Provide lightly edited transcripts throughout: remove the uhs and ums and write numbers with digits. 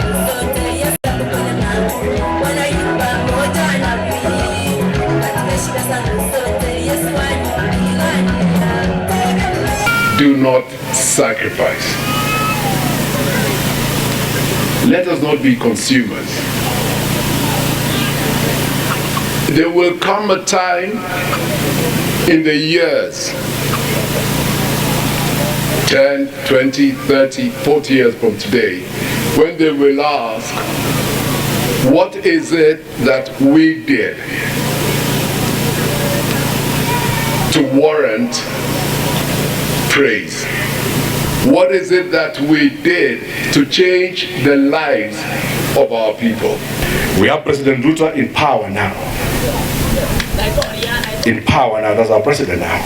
Zangu zote, Yesu ako pamoja nami. Bwana yu pamoja nami. Katika shida zangu zote, Yesu anipigania. Do not sacrifice. Let us not be consumers. There will come a time in the years 10, 20, 30, 40 years from today when they will ask, "What is it that we did to warrant praise? What is it that we did to change the lives of our people?" We have President Ruto in power now. In power now, that's our president now.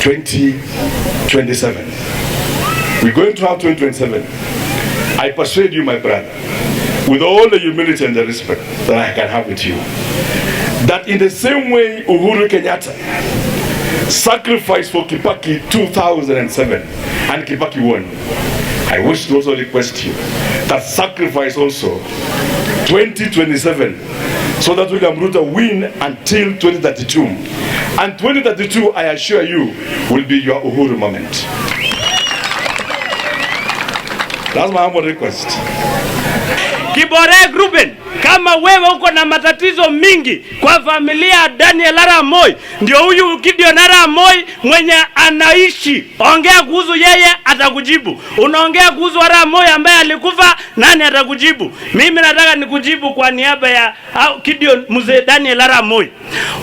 2027. We're going to have 2027. I persuade you, my brother, with all the humility and the respect that I can have with you, that in the same way Uhuru Kenyatta sacrificed for Kibaki 2007 and Kibaki won, I wish to also request you that sacrifice also 2027 so that William Ruto win until 2032. And 2032, I assure you, will be your Uhuru moment. That's my humble request. Kiborek Ruben, kama wewe uko na matatizo mingi kwa familia ya Daniel Arap Moi, ndio huyu Gideon Arap Moi mwenye anaishi, ongea kuhusu yeye atakujibu. Unaongea kuhusu Arap Moi ambaye alikufa, nani atakujibu? Mimi nataka nikujibu kwa niaba ya Gideon, mzee Daniel Arap Moi.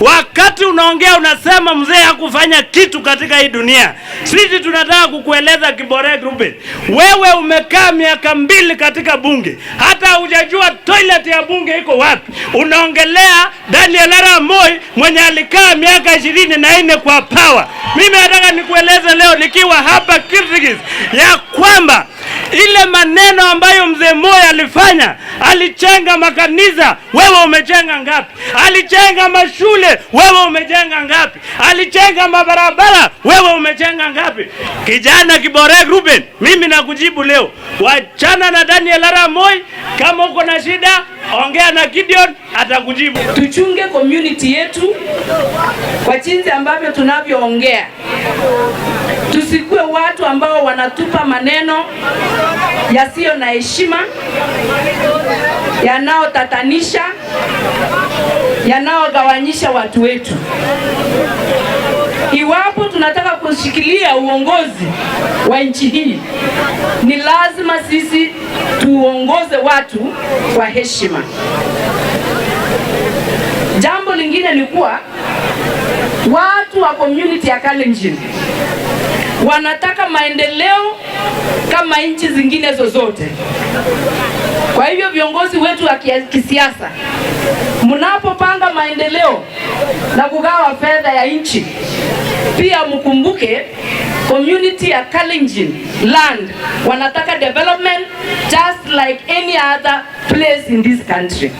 Wakati unaongea unasema mzee hakufanya kitu katika hii dunia, sisi tunataka kukueleza Kiborek Ruben, wewe umekaa miaka 2 katika bunge, hata hujajua toilet ya bunge iko wapi. Unaongelea Daniel Arap Moi mwenye alikaa miaka 24 kwa power. Mimi nataka nikueleze leo nikiwa hapa Kipsigis ya kwamba ile maneno ambayo mzee Moi alifanya, alijenga makanisa, wewe umejenga ngapi? Alijenga mashule, wewe umejenga ngapi? Alijenga mabarabara, wewe umejenga ngapi? Kijana Kiborek Ruben, mimi nakujibu leo, wachana na Daniel Arap Moi. Kama uko na shida, ongea na Gideon, atakujibu. Tuchunge community yetu kwa jinsi ambavyo tunavyoongea. Tusikuwe watu ambao wanatupa maneno yasiyo na heshima, yanayotatanisha, yanayogawanyisha watu wetu. Iwapo tunataka kushikilia uongozi wa nchi hii, ni lazima sisi tuongoze watu kwa heshima. Jambo lingine ni kuwa watu wa community ya Kalenjin wanataka maendeleo kama nchi zingine zozote. Kwa hivyo viongozi wetu wa kisiasa, mnapopanga maendeleo na kugawa fedha ya nchi, pia mkumbuke community ya Kalenjin land wanataka development just like any other place in this country.